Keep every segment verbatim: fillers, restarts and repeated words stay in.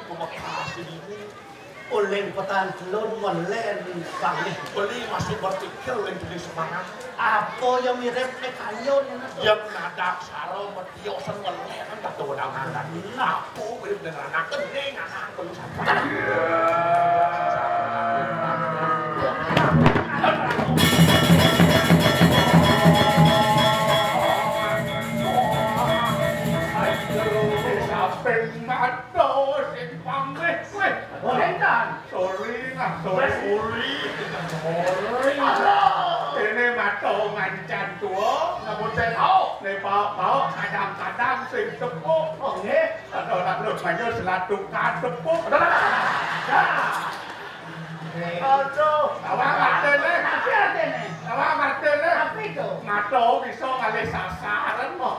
Kumakasih ini. Ulin petan telun melen panggih beli masih berpikir ulin beli semangat. Apa yang mirip nek kayun? Yang nadak saro metiosan melen kan tak tahu nama lagi. Apa mirip dengan anak ini, anak perlu sabar. Sampai mata sing panggih kowe. Oh, enten. Sorry lah, sorry. Sorry. Sorry. Ini mata ngancan tua, ngebut saya tahu. Nih, bawa-bawa kadang-kadang sing tepuk. Oh, nggih. Ada orang belum banyak selatu kadepuk. Dah. Aduh, awak ngerti nih. Tapi ada nih. Awak ngerti nih. Tapi itu. Mata bisa ngalih sasaran kok.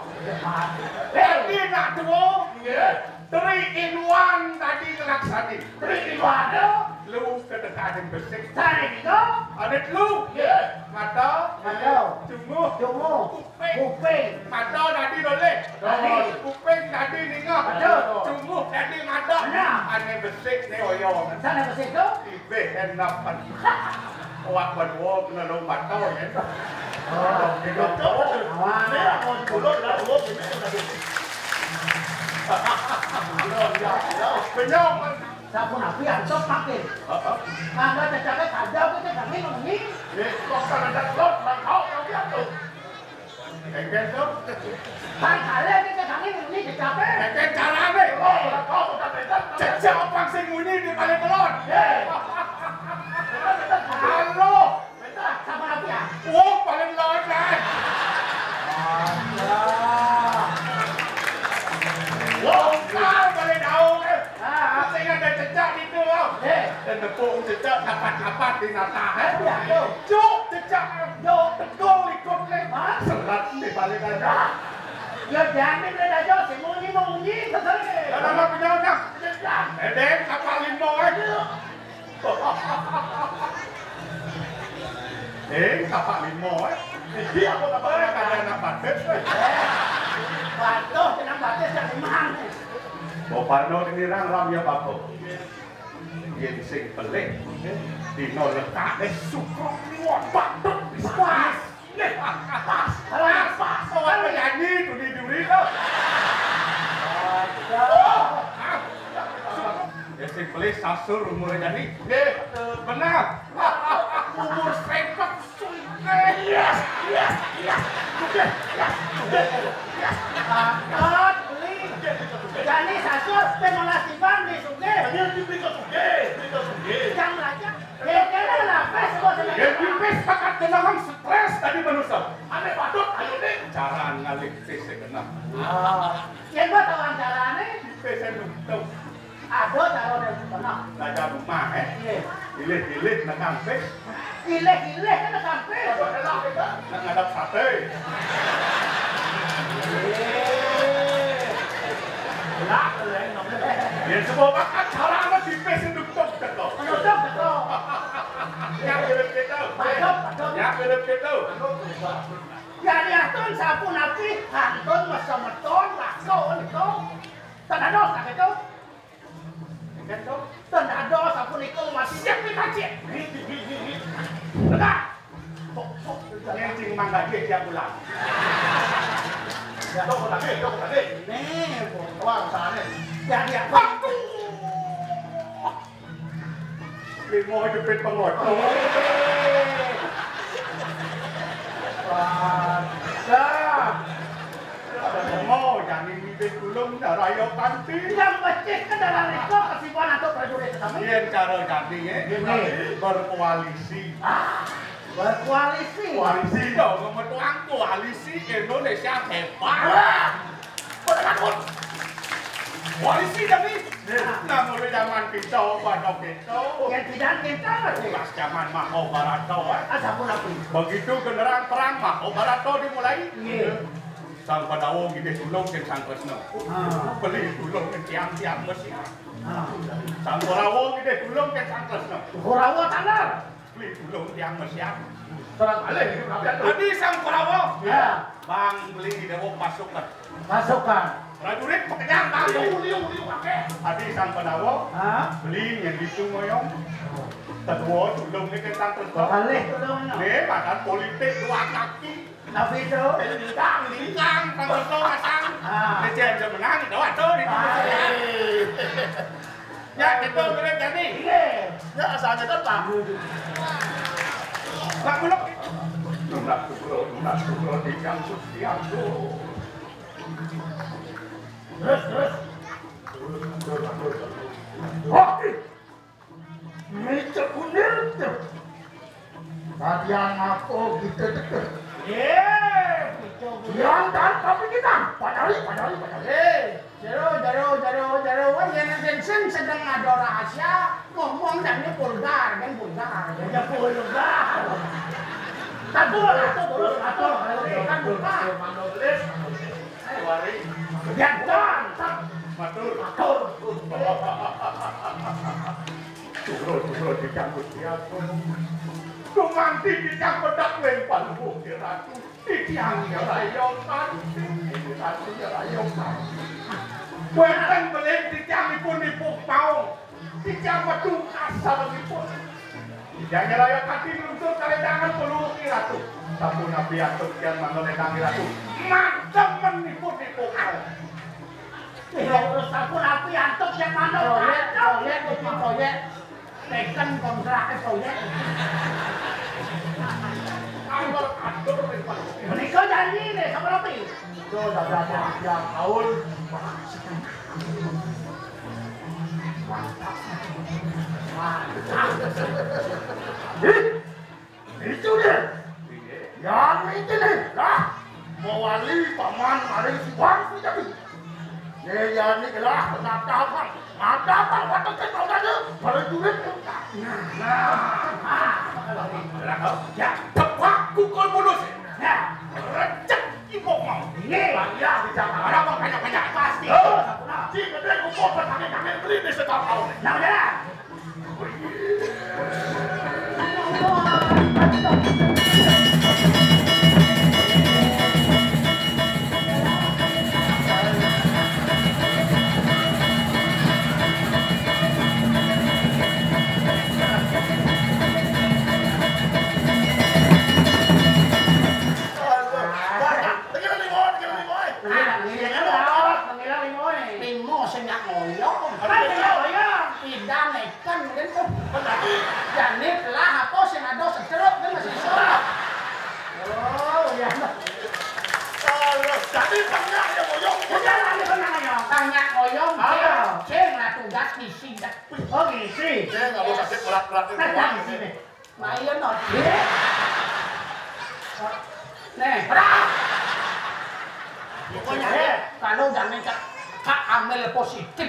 Jadi nak tua, nggih. Three in one tadi ngelaksani. Three in one tu? Lu kedekat yang besik. Cari gitu? Ada lu? Ya. Mata. Mata. Cunguh. Cunguh. Kuping. Kuping. Mata tadi doleh. Tadi. Kuping tadi ninga. Betul. Cunguh tadi mata. Benar. Ane besik ni oyong. Sana besik tu? Ibih enapan. Awak berdua kena lompat tau ya. Oh, betul. Awak. Ni aku dulu dah dua ini tadi. Kenyang. Sampun api antuk makin. Heeh. Mangga cecake kada kita kami nungi. Ni kok kan ada telur, langkau kami antuk. Engken tu. Kan kalian kita kami nungi cecake. Engken carane. Oh, kau udah betul. Cecak apa sing munyi di balik telur? Eh. Halo. Bentar, sama api ya? Oh, paling lawan kan. Wah, kau paling tahu kan. Ah, saya ada cecak itu, Bang. Eh. Dan tepuk cecak dapat-dapat di nata, eh. Iya, tuh. Cuk, cecak. Cuk. Betul ikut nih. Hah? Serat di balik aja. Ya, jangan deh, aja. Si munyi mau munyi, terserah. Ada apa punya udah? Cecak. Eh, Dek, apa limo, eh? Aduh. Eh, tapak limo, eh. Iki apa tapak limo? Kada anak batis, eh. Batis, anak batis yang lima. Boparno ini rang ram ya, Bapak. Yen sing pelik, dino lekak, eh, sukro kliwon, batuk, pas. Nih, pas, pas, pas. Oh, apa nyanyi tuh di duri tuh? Ada. Oh, ah. Ya, sing pelis sasur umur jani. Nggih, benar. Umur seket suke. Yes, yes, yes. Suke, yes, suke, yes. Angkat, beli. Jani sasur, pemalas timbang di suke. Ini dibeli ke suke, beli ke suke. Yang belajar. Ya, kena lah, pes, bos. Ya, dipes pakat kenangan stres tadi manusia. Ane patut, ayo, nih. Cara ngalih pes kenang. Ah. Yen kok tau carane? Pis nutup. Ada cara dari tengah. Raja rumah, eh? Iya. Pilih-pilih nang kampis. Pilih-pilih kan nang kampis. Ada enak kita. Nang ngadap sate. Iya. Enak, enak. Ya, semua makan cara apa di pis nutup gitu. Nutup gitu. Yang mirip gitu. Padahal, padahal. Yang mirip gitu. Anu, berubah. Ya, ya, tun sapu napi, kantun masa meton, lakon itu. Tanda dos, tak itu? Kan tu? Tanda dos, sapu niku masih siap di pacik. Tegak. Kok, kok, kencing mangga dia tiap bulan. Ya, tu tadi, tu tadi. Nih, buang sana. Ya, ya. Aduh. Limo jepit pengocor. Wah. Limo jani mimpi tulung darah yo kanti. Yang becik ke dalam itu kesibukan atau prajurit kami. Yen cara jani, ya. Ini. Berkoalisi. Ah, berkoalisi. Koalisi dong, memetuang koalisi Indonesia hebat. Wah. Pada takut. Koalisi jani. Nah, mulai zaman kita, pada kita. Yang tidak kita lagi. Pas zaman Mahabharata, eh. Asal pun apa? Begitu genderang perang Mahabharata dimulai. Iya. Sang Pandawa ngidih tulung kén Sang Kresna. Ah. Beli tulung kén tiang-tiang Mesir. Ah. Sang Korawa ngidih tulung kén Sang Kresna. Korawa taler. Beli tulung tiang Mesir. Terang balik ini berapa tuh? Tadi Sang Korawa. Ya. Bang beli dewa pasukan. Pasukan. Prajurit pekenyang tadi. Liu, liu, liu, akeh. Adi Sang Pandawa. Hah? Beli nyang ditu ngoyong. Kedua tulung ni tentang kerja. Kalih tulung no. Ni, makan politik dua kaki. Tapi tu? Lingkang, lingkang, Sang Kerto masang. Ah. Ni, jangan menang, doa tu, ni. Ah, eh. Ya, kita boleh jadi. Iya. Ya, asalnya kan tahu. Pak Buluk. Lunak, lunak, lunak, lunak, yang suci aku. Terus, terus. Oke. Micak kunir tu. Kalian apa kita dekat? Eh, micak kunir. Yang dan tapi kita. Padahal, padahal, padahal. Eh, jero, jero, jero, jero. Wah, yang sing sedang ada rahasia. Ngomong dan ini vulgar, kan vulgar. Ya, vulgar. Atur, atur, atur, atur. Kan vulgar. Biar ganteng. Matur. Matur. Sugra, sugra, titiang Gusti Agung. Dumanti titiang pedhak ring Palungguh, Ratu. Titiang nyaraya kanthi, Ratu nyaraya kanthi. Wénten beling titiang ipun ipuh mau. Titiang metu kasarengipun. Titiang nyaraya kanthi nuntut karédangan peluru Ki Ratu. Sapunapi antuk titiang manggon édang Ki Ratu. Mantemen ipun ipuh mau. Iya, terus sapunapi antuk titiang manggon. Proyék, proyék, iki proyék. Teken kontrak proyék. Atur, atur, Pak. Menika janji nih, sapunapi. Itu dah berapa tiap tahun. Ih, itu dia. Yang itu nih, lah. Mewali paman mari siwang sejati. Nih, ya, ini lah, kenapa, Bang? Ada, Bang, waktu saya tahu saja, prajurit. Nah, nah, nah. Ya, tepak pukul bonus. Nah, recek ibu mau. Ini. Bang, ya, di Jakarta, Bang, banyak-banyak. Pasti. Oh, nah, si gede kumpul, bertangan-tangan, beli nih setahun. Nah, udah. Limo sing nyak ngoyong. Kan sing nyak ngoyong. Pidan nekan mungkin tuh. Jani telah apa sing ada sedruk kan masih iso. Oh, iya. Terus, jadi pengak ya ngoyong. Bukan lagi pengak ngoyong. Pengak ngoyong. Ah. Sing lah tugas ngisi dah. Oh, ngisi. Saya nggak mau sakit berat-berat itu. Nah, ngisi nih. Mayan, no. Nih. Pokoknya, eh, kalau jangan Kak, Kak ambil positif.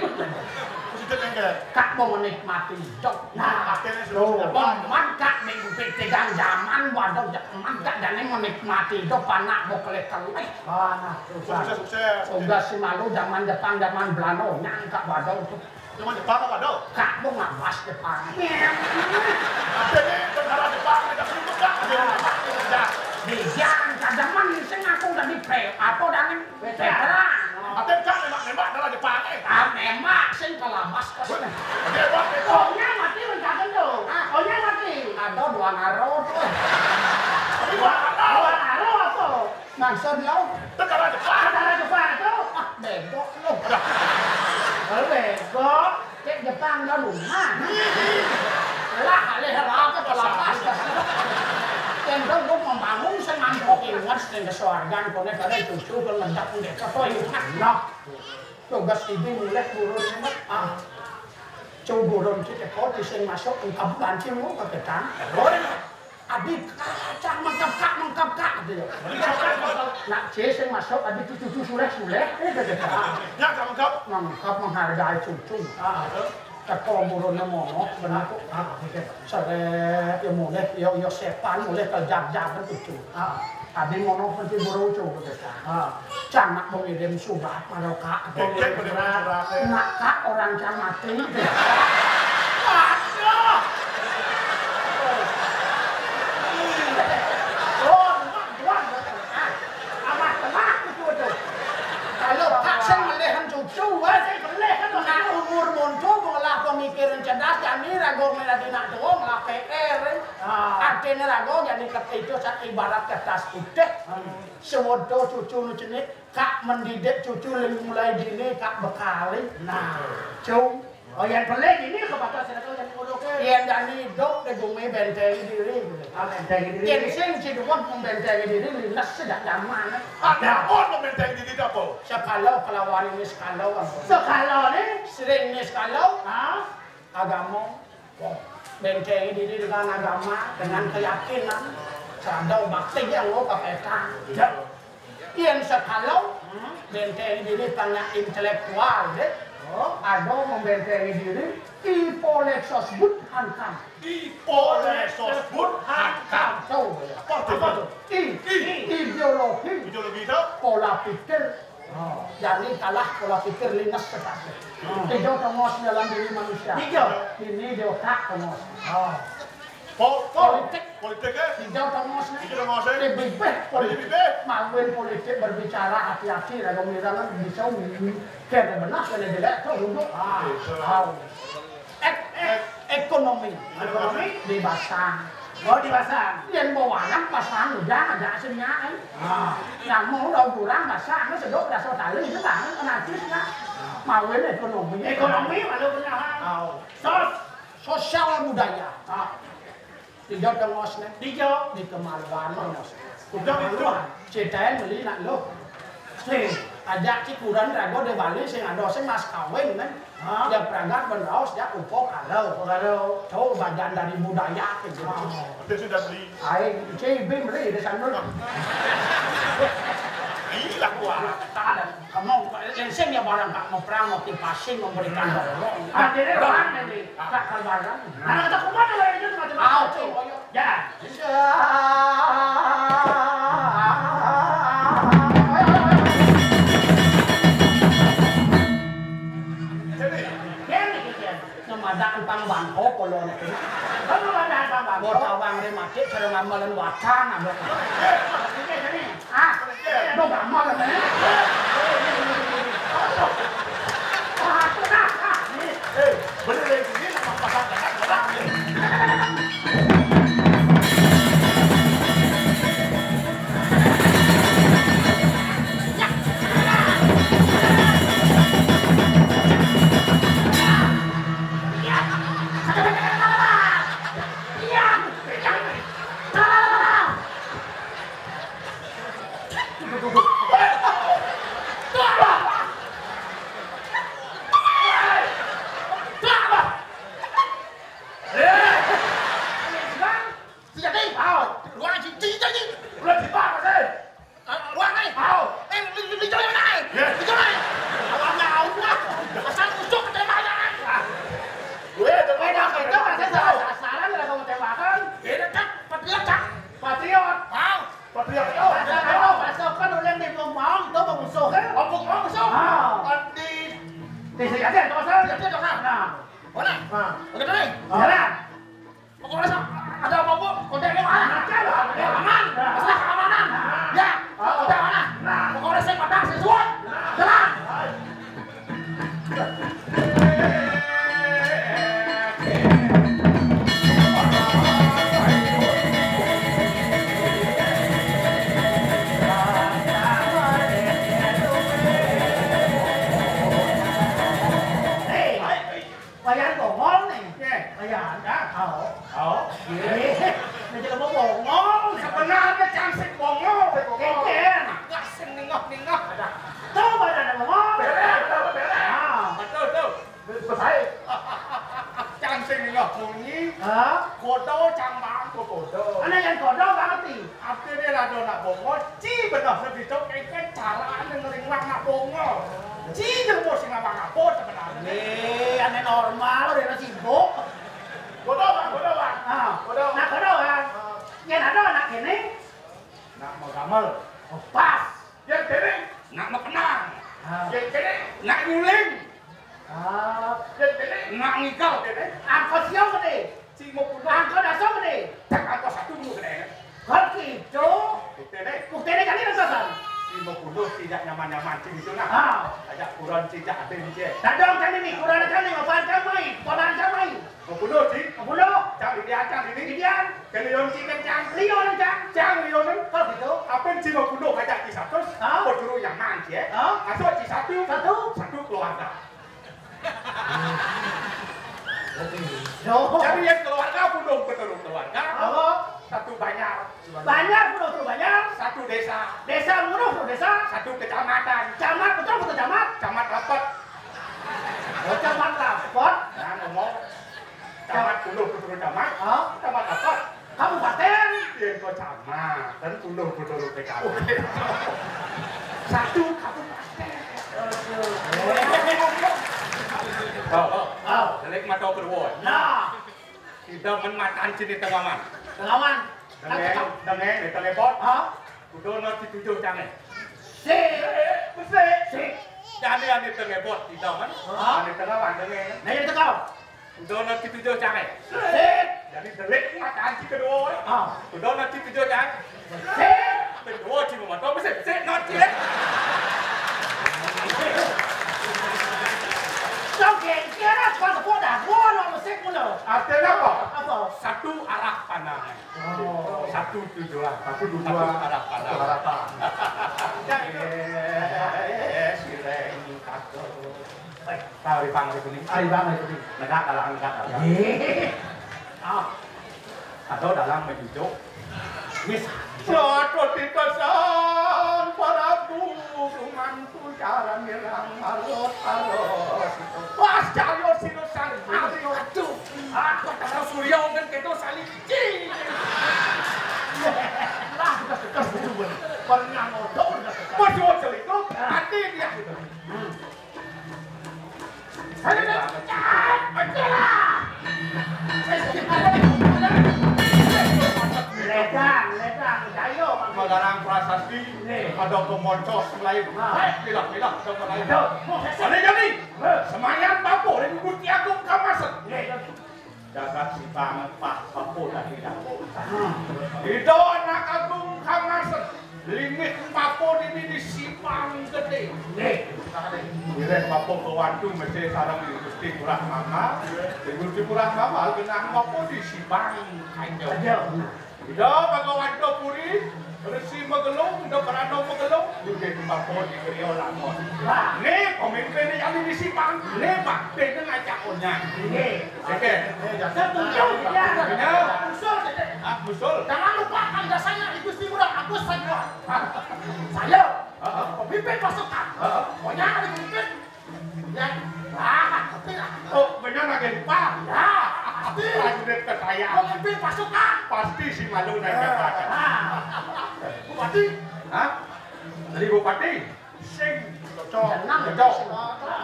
Positif enggak? Kak mau menikmati hidup. Nah, akhirnya sudah. Tuh, sudah. Paman Kak ning pegang zaman, waduh, ya, paman Kak jane menikmati hidup, anak mau kelih-kelih. Ah, nah, susah. Sukses, sukses. Udah si malu zaman Jepang, zaman Belanda, nyangka waduh tuh. Cuma Jepang apa, Dok? Kak, mau ngabas Jepang. Jadi tentara Jepang kita sebut, Kak. Ya. Bijan, kadang mah sing aku udah di pe-, apa, dan yang veteran. Atau Kak nembak-nembak dalam Jepang, eh? Ah, nembak, sing kelabas, Kak. Dia buat itu. Oh, nya mati, mencagen tuh. Ah. Oh, nya mati. Ada dua ngaro tuh. Tapi dua ngaro. Dua ngaro apa? Maksud lo? Tentara Jepang. Tentara Jepang itu? Ah, bego lo. Lo bego. Cek Jepang lo rumah. Lah, alih apa kelapas. Yang dong gua membangun sing mampu ingat sing kesuargan kone kare cucu ke ngedak ndek apa ingat. Nah, tugas ibu mulai turun ini. Ah. Cuburun kita kau sing masuk ungkap banci mau ke ketang. Oi. Adi, ah, cak mengkap, Kak, mengkap, Kak, gitu ya. Nak, C sing masuk, adi, tujuh, tujuh, suleh, suleh, eh, gitu, Kak. Ya, mengkap. Mengkap, menghargai cucu. Ah, betul. Teko murune mono, bener kok. Ah, gitu. Seret, ya mulih, ya, ya sepan, mulih ke jag-jagan cucu. Ah. Adi mono penting buru cucu, gitu, Kak. Ah. Cang nak mengirim surat, kalau Kak, aku mengirim surat. Nak, Kak, orang cang mati. Waduh. Oh, Mak, Mak, Mak. Amat, Mak, itu, itu. Kalau Kak sing Sing belih kan. Nak umur monto, mung ngelah pemikiran cerdas, jani raga meh dadi nak tua, ngelah P R. Ah. Artine raga jani ket-, itu sak ibarat kertas putih. Hmm. Sewedar cucu nu cenik, kak mendidik cucu lagi mulai dini, kak bekali. Nah, cung. Oh, yen belih dini kepatok sira jani nguruke. Yen jani idup di bumi bentengi diri. Ah, bentengi diri. Yen sing ciduan membentengi diri, lindes sejak zaman. Ada apa membentengi diri apa? Sekala kelawan ini sekala, Bang. Sekala ni? Sering ni sekala. Ah? Agama. Bentengi diri dengan agama, dengan keyakinan. Sadar bakti yang lo kapetan. Ya. Yen sekala, hmm, bentengi diri tengah intelektual, deh. Oh. Ada membentengi diri, ipo leksos but hankam. Ipo leksos but hankam. Tahu, ya? Apa tu? Apa tu? I. I. Ideologi. Ideologi itu? Pola pikir. Oh. Jadi kalah pola pikir lindes sekali. Hmm. Tiga tongos dalam diri manusia. Tiga. Ini di otak tongos. Oh. Po-, po-, politik. Politik, eh? Tiga tongos ni. Tiga tongos, eh? Lebih beh politik. Lebih beh. Mawin politik berbicara hati-hati lah, dong, kita kan bisa, kena benar, kena jelek, tuh, duduk. Ah, tahu. Ek-, ek-, ekonomi. Ekonomi? Di basang. Oh, di basang. Yang bawa anak basang, udah ada senyap, eh. Ah. Yang mau udah kurang basang, sedok rasa tali itu banget, kena cisnya. Mawin ekonomi. Ekonomi, malu punya hal. Tahu. Sos. Sosial budaya. Ah. Tiga tongos ni. Tiga. Di kemaluan tongos. Udah itu. Ceritain beli nak lu. Sing. Ajak cikuran rago di Bali sing ada sing mas kawin kan. Ha? Dia pragat ben raos dia upo karo. Upo karo. Tuh bagian dari budaya gitu. Oh, itu sudah beli. Aing, cibim beli di sana. Gila gua. Tak ada. Kamu, yang sing ya barang kak mau perang, motivasi, memberikan dorongan. Ah, jadi orang ini, kak, kak barang. Nah, kata kuman ada itu macam-macam. Ah, oke, oke. Ya. Jadi, Nyemadaan pang bangko kolone. Kamu nyemadaan pang bangko? Bocah wang re mati cara ngamalan wacana, bro. Ah, do gamal ne. Eh, bener ya, ini nama pasang. Sejati. Au, ruang cici cici. Udah dibahas eh. Eh, ruang eh. Au. Eh, li li li joyo nai. Ya. Li joyo nai. Awalnya awal. Asal usuk tembakan. Gue tembakan. Itu masih sasaran kalau kamu tembakan. Ini kan patriot kan. Patriot. Au. Patriot. Patriot. Pasukan ulang di Bengkong, tuh musuh kan. Oh, Bengkong musuh. Ah. Di sini aja, tuh, Sal. Sini aja, tuh, Sal. Nah. Mana? Nah. Oke, tuh, nih. Jalan. Pokoknya sa-, ada apa-apa, kontak dia, ah. Aman. Masalah keamanan. Ya, kontak mana? Pokoknya saya patah, saya suat. Jalan. Hei. Bayan bongol nih. Nggih. Bayan. Ya. Au. Au. Nggih. Nek jelema bongol. Sebenarnya cansik bongol. Bongol. Keken. Enggak sing nengah-nengah. Ada. Tuh, badan bongol. Beres, beres, beres. Ah. Betul, betul. Betul, betul. Cansik nengah munyi. Hah? Kodo cambang. Oh, kodo. Ana yang kodo nggak ngerti. Artine rada nak bongol, ci bener sedito kengken carane ngringwang nak bongol. Ci jero sing ngapa-ngapa sebenarnya. Eh, ane normal, ora sibuk. Bodoh, Bang, bodoh, Bang. Ah. Bodoh. Nah, bodoh, Bang. Ah. Yen ada anak kene. Nak mau gamel. Oh, pas. Yen kene. Nak mau kenang. Ah. Yen kene. Nak nyuling. Ah, nak ngikel. Angko sio gede. Limo puluh. Angko daso gede. Tak angko satu dulu gede. Kok gitu? Buktene. Buktene kan ini kan. Limo puluh, Ajak nyaman-nyaman sing itu nah. Ah. Ajak kuron sing jak ade ni je. Dadong kami ni, kuron kami, apaan kami? Apaan kami? Mau bunuh sih? Mau bunuh? Cang di dia, cang di ni. Di dia. Ke Leon sih kan cang. Leon cang. Cang Leon kan. Kalau gitu. Apa sih mau bunuh ajak di satu? Ah. Kau suruh nyaman sih, eh? Ah. Masuk di satu. Satu. Satu keluarga. Jadi yang keluarga bunuh keturun keluarga. Apa? Satu banjar. Banjar bunuh tu banjar. Satu desa. Desa bunuh tu desa. Satu kecamatan. Camat betul betul camat. Camat rapat. Oh, camat rapat. Nah, ngomong. Camat bunuh keturun camat. Ah. Camat rapat. Kabupaten. Yang kau camat dan bunuh keturun P K B. Satu kabupaten. Oh, oh. Oh. Delik mata kedua. Nah. Kita men matan sini tengawan. Tengawan. Dengeng, dengeng, di telebot. Ha? Udah nanti tujuh canggih. Si. Besi. Si. Jadi ada telebot, kita men. Ha? Ada tengawan, dengeng. Nah, yang tengah. Udah nanti tujuh canggih. Si. Jadi delik matan sini kedua. Ha. Udah nanti tujuh canggih. Sik. Ping dua cuma mata mesti sik not sik. Kau geger apa tepuk dah. Gua lo mesti mula. Artinya apa? Apa? Satu arah pandang. Oh. Satu tujuan. Satu tujuan. Satu arah pandang. Satu harapan. Eh, sireng kata. Ari bang ari kuning. Ari bang ari kuning. Negak dalam negak dalam. Eh. Ah. Atau dalam mencucuk. Wis. Jatuh di pesan para guru mantu jalan hilang arut arut. Pas cahyo sinusan ari. Aduh. Ah, kata surya kan kita saling cicing. Lah, kita tegas dulu, Bang. Pernah ngodok, kita tegas. Masih mau selingkuh, hati dia. Hmm. Ledang, ledang, jayo. Magarang prasasti, nih. Ada pemoncos lain. Ah. Hei, bilang, bilang, ada lain. Aduh. Ada jadi. Hei. Semayan bapak dari Gusti Agung Kamasen. Nih. Jagat Sibang, Pak, bapak dari dapur. Hmm. Ida anak Agung Kamasen. Limit papo dini di Sibang Gede. Nggih. Ngiring papo ke Wandu mesti sareng Gusti Kurah Mama. Gusti Kurah Mama genah papo di Sibang Kanjeng. Kanjeng. Ida Bhagawan Puri, Resi Magelung, Ida Prano Magelung, nggih papo di griya lamun. Wah. Nih pemimpin yang di Sibang, nih Pak, dene ngajak onya. Nggih. Oke. Setuju, ya. Benar. Usul, Dede. Ah, usul. Jangan lupakan jasanya Ibu Sri Murah Agus saya. Saya, heeh, pemimpin pasukan. Heeh. Pokoknya ada pemimpin. Ya. Ah, tapi lah. Oh, benar lagi, Pak. Ya, pasti. Prajurit ke saya. Pemimpin pasukan. Pasti si malu naik jabatan. Ah. Bupati. Hah? Dari bupati? Sing cocok. Tenang. Cocok.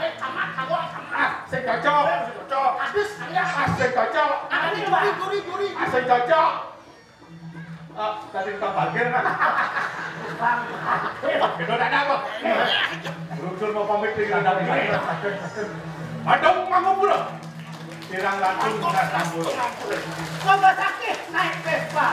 Eh, camat, kamu camat. Ah, sing cocok. Sing cocok. Hadis, alias. Ah, sing cocok. Ada di juri, juri, juri. Ah, sing cocok. Ah, tadi kita parkir, nah. Bang. Itu ada apa? Berusur mau pamit, tinggal dari. Aduh, mangupura. Kirang langkung datang dulu. Coba sakit naik Vespa.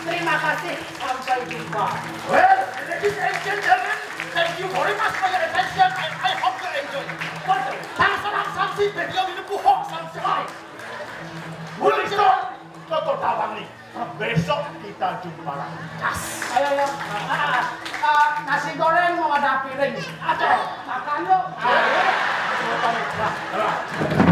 Terima kasih, sampai jumpa. Well, ladies and gentlemen, thank you very much for your attention. I, I hope you enjoy. Waduh, tak serang sanksi video ini buhok sanksi. Mulai besok, Toto Tawang nih. Besok kita jumpa lagi. Ayo, ayo. Ah, ah, nasi goreng mau ada piring. Ada, makan yuk. Ah, iya.